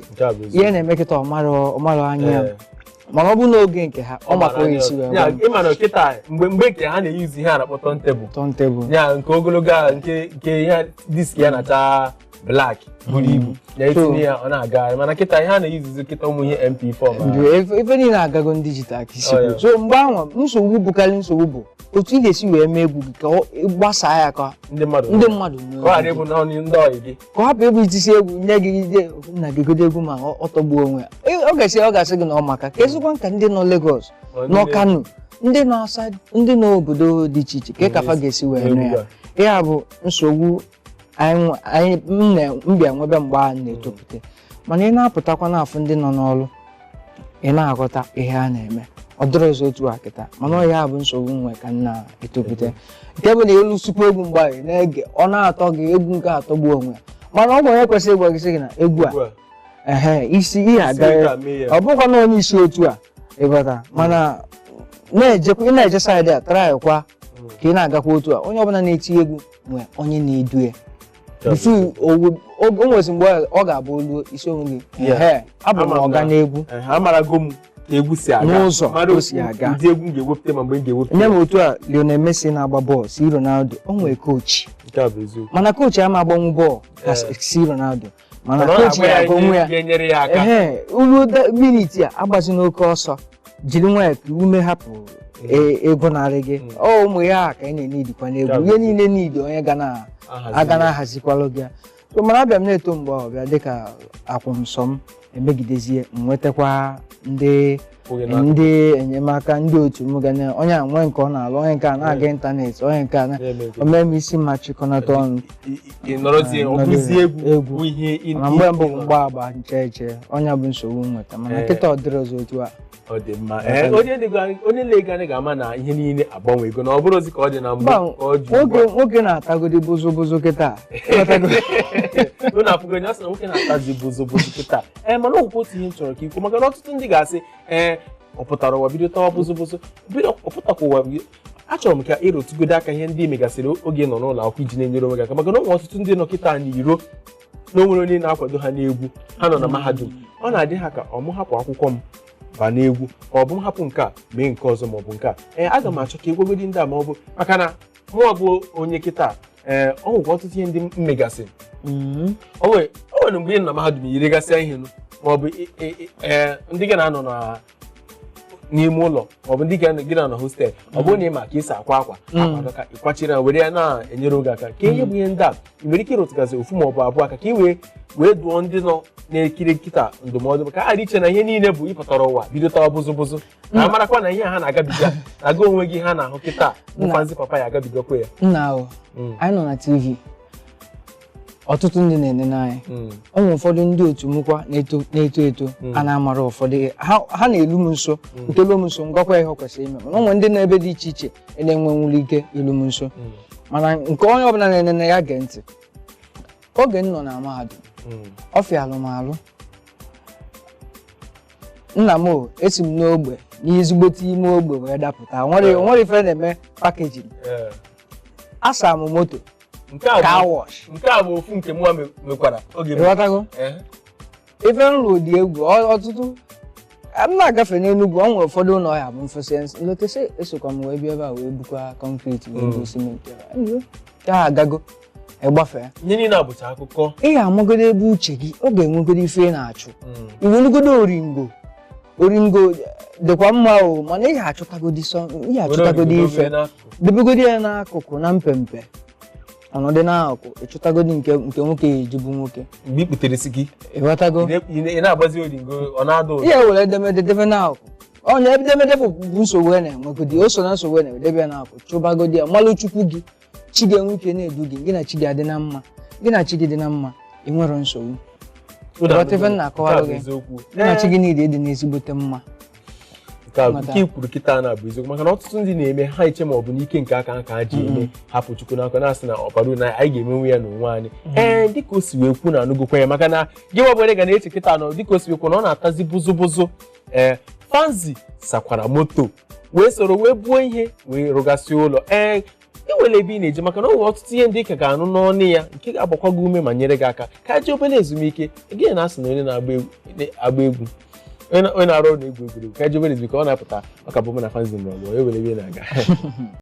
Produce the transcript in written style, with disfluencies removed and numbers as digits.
Nke a bụ Ihe eziokwu. na-eme kịta, ọmarọ anya ya. Mana ọ bụ n'oge nke ha, ọ maka onye isi wee Ya, gwa m. ịma na kịta, mgbe nke ha na-eyuzu ihe a na-akpọ turntable. Turntable. Ya nke ogologo a, nke ihe disc ya na-acha black buru ibu ya, etinye ya, ọ na-agagharị. Mana kịta, ihe a na-eyuzuzi kịta, ụmụ ihe MP4 ma Mgbe ife niile agago digital ka isi Oh, kwuo. yeah. So mgbe ahụ, nsogbu bụkarị nsogbu bụ otu ị ga-esi wee mee egwu gị ka ọ gbasaa ya, ka ndị mmadụ ndị mmadụ ka ọ ghara nụ ịbụ naanị ndị ọyị gị. Ka ọ hapụ ịbụ itisi egwu nye gị ije nna gị godo egwu ma ọ tọgbuo onwe ya. Ọ ga-asị gị na ọ maka ka ezigbo nka ndị nọ Lagos, Ma ndị nọ Kano, ndị nọ outside, ndị nọ obodo dị iche iche, ka kafa ga-esi wee nụ ya. Ya bụ nsogbu anyị m m bịa nwebe mgbe a na-etopụta. Mana ị na-apụtakwa n'afọ ndị nọ n'ọrụ, ị na-aghọta ihe a na-eme. Ọ dịrọ ọzọ otu a kịta, mana ọ ya bụ nsogbu nwe ka m na-etopụta, nke bụ na elu sukwu egwu mgbe ahụ ị na-ege, ọ na-atọ gị, egwu nke atọgbu onwe ya. Mana ọ bụ onye kwesịrị ịgwa gị, sị gị na egwu a Ugbu a, ehe isi ihe isi aga otu a mee ya. Ọ bụkwa na onye isi otu a ịghọta, mana na-ejekwa, ị na-eje side a trykwa ka ị na-agakwa otu a. Onye ọbụla na-eti egwu nwee onye na-edu ya before o nwezi mgbe ọ ga-abụ olu isi onwe gị. Ehe, abụ m Ama m ọga n'egwu. Ehe, amarago m ka egwu si aga N'ụzọ mara o si aga. Ụdị egwu m ga-ewepụta ma mgbe m ga-ewepụta. Nye m otu a, Lionel Messi na-agba bọọlụ, si Ronaldo, o nwee coach. Nke a bụ eziokwu. Mana coach ama agbanwu bọọlụ ka si Ronaldo, mana Mana ọ coach na-agwa ya ya agwa onwe ihe ya ga-enyere ya aka. Ehe, uru minute a, agbazi n'oke ọsọ, jiri nwayọọ ka ume hapụ ịgụnarị gị. Ọ ụmụ ya ka ị na-enidikwa n'egwu. Ihe niile nidi onye ga na Ahazi aga ya. na-ahazikwalụ gị ya. So mana abịa m na-eto, mgbe ọ bịa dịka akwụmsọ m emegidezie, m nwetakwa ndị Oge na- ndị enyemaka, ndị otu m ga na onye a nwee nke ọ na-alụ, onye nke a na-aga ịntanetị, onye nke a na na-eme nke- omee m isi ma chịkọnata ọnụ. Ị nọrọzie, ọ Ah, bụrụzie egwu egwu. bụ ihe Mana mgbe mbụ bụ mgba agba nche eche, onye bụ nsogbu m nweta. Mana kịta ọ dịrị ọzọ otu a. Ọ dị mma. Ee, onye na-ege anyị ga-ama na ihe niile agbanwego, na ọ bụrụzi ka ọ dị na mbụ Mba, ka ọ dị ugbu nwoke nwoke na-atagodi bụzụ bụzụ kịta. Ịghọtago? A. Unu afụgo onye ọ sị na nwoke na-atazi bụzụ bụzụ kịta. Ee, mana ọgwụkwa otu ihe m chọrọ ka ikwu, maka na ọtụtụ ndị ga-asị, ee, ọ pụtara ụwa bido tawa bụzụ bụzụ, bido ọ pụtakwa ụwa achọrọ m ka ịrụtụgodo aka ihe ndị ị megasịrị oge ị nọ n'ụlọ akwụkwọ iji na-enyere onwe gị aka, maka na ụmụ ọtụtụ ndị nọ kịta n'iro na o nwere onye na-akwado ha n'egwu, ha nọ na mahadum, ọ na-adị ha ka ọ mụ hapụ akwụkwọ m ba n'egwu, ma ọ bụ m hapụ nke a mee nke ọzọ, ma ọ bụ nke a. Ee, aga m achọ ka egwegodi ndị a, ma ọ bụ maka na mụọ bụ onye kịta, ee, ọ nwekwa ọtụtụ ihe ndị m megasịrị. O nwere mgbe ị nọ na mahadum yirigasịa ihe nụ, ma ọ bụ ee, ndị gị na-anọ na n'ime ụlọ, ma ọ bụ ndị gị na-anọ hostel, ọ bụrụ na ị ma ka esi akwa akwa akwa dọka, ịkwachiri ya were ya na-enyere oge aka. Ka ihe bụ ihe ndị a ị nwere ike ịrụtụgasị ofu ma ọ bụ abụọ aka ka ị wee dụọ ndị nọ na-ekiri nkịta ndụmọdụ, ka ha ghara iche na ihe niile bụ ịpụtara ụwa bido tawa bụzụ bụzụ, na amarakwa na ihe ha na-agabiga na gị onwe gị ha na-ahụ kịta bụkwazi papa ya agabigakwa ya. Nna ahụ, anyị nọ na TV, ọtụtụ ndị na-enene anyị. O nwere ụfọdụ ndị otu m kwa na-eto eto a na-amara ụfọdụ ihe. Ha na-elu m nso, nke lu m nso ngwakwa ihe ọ kwesịrị ime. Mana o nwere ndị nọ ebe dị iche iche na-enwenwuru ike ilu m nso. Mana nke onye ọbụla na-enene ya gee ntị, oge m nọ na mahadum, ọ fịalụ m alụ nna m o esi m n'ogbe n'ezigbote ime ogbe wee dapụta, nwere ife na-eme packaging. Asa m moto Nke a car bụ wash. Nke a bụ ofu nke mụnwa mekwara oge m. Ịghọtago? Ife nrụ dị egwu. Ọtụtụ m na-agafe n'Enugwu, ọ nwere ụfọdụ ụlọ ya bụ mfesị nlotesi, esokwa m wee bịa ebe a wee bukwa concrete wee bu simenti ebe a. Anyway, ya agago ịgbafee. Ihe niile a bụcha akụkọ. Ị ga-amagodo ebe uche gị, ọ ga-enwegodo ife ị na-achụ. Iwelugodo oringo, oringo dịkwa mma o, mana ị ga-achọtagodi ị ga-achọtagodi Were ife oringo n'akụkụ. Debegodi ya n'akụkụ na mpempe ọnọdụ n'akụkụ, ịchọtagodi nke nwoke ya ejibu nwoke. Mgbe i kputere isi gị, Ịghọtago? ị na-agbazi oringo, ọ na-ada ụda. Ihe were edemede debe n'akụkụ, onye edemede bụ nsogbu a na-enwegodi, o so na nsogbu a na-edebe ya n'akụkụ. Chụbagodi ya, malụ chukwu gị, chi ga-enwe ike na-edu gị, gị na chi gị adị na mma, gị na chi gị dị na mma, ị nwere nsogbu. Ghọta ife m na-akọwara Nke a bụ gị? eziokwu. Gị na chi gị niile dị n'ezigbote mma. Nke a bụ Nghọta. nke i kwuru kịta na-abụ eziokwu, maka na ọtụtụ ndị na-eme ha iche ma ọ bụ n'ike nke aka ha ka ha ji eme, hapụ Chukwu n'aka, na-asị na ọbara uru na anyị ga-emenwu ya n'onwe anyị. Ee, dịka o si wee kwu na anụgokwa ya, maka na gị nwa bụ onye ga na-eche kịta nọ, dịka o si wee kwu na ọ na-atazi bụzụ bụzụ. Ee, Fanzy sakwara moto wee soro wee buo ihe wee rụgasị ụlọ. Ee. Enwere ebe ị na-eje, maka na o nwere ọtụtụ ihe ndị ị ka ga-anụ n'ọnụ ya nke ga-agbakwa gị ume ma nyere gị aka. Ka jee obere ezumike gị na-asị na onye na-agba egwu, onye na-arụ ọrụ na-egwu egwuregwu. Ka jee obere ezumike, ọ na-apụta. Ọ ka bụ mụ na Fanzy nọrọ, ewere ebe ị na-aga.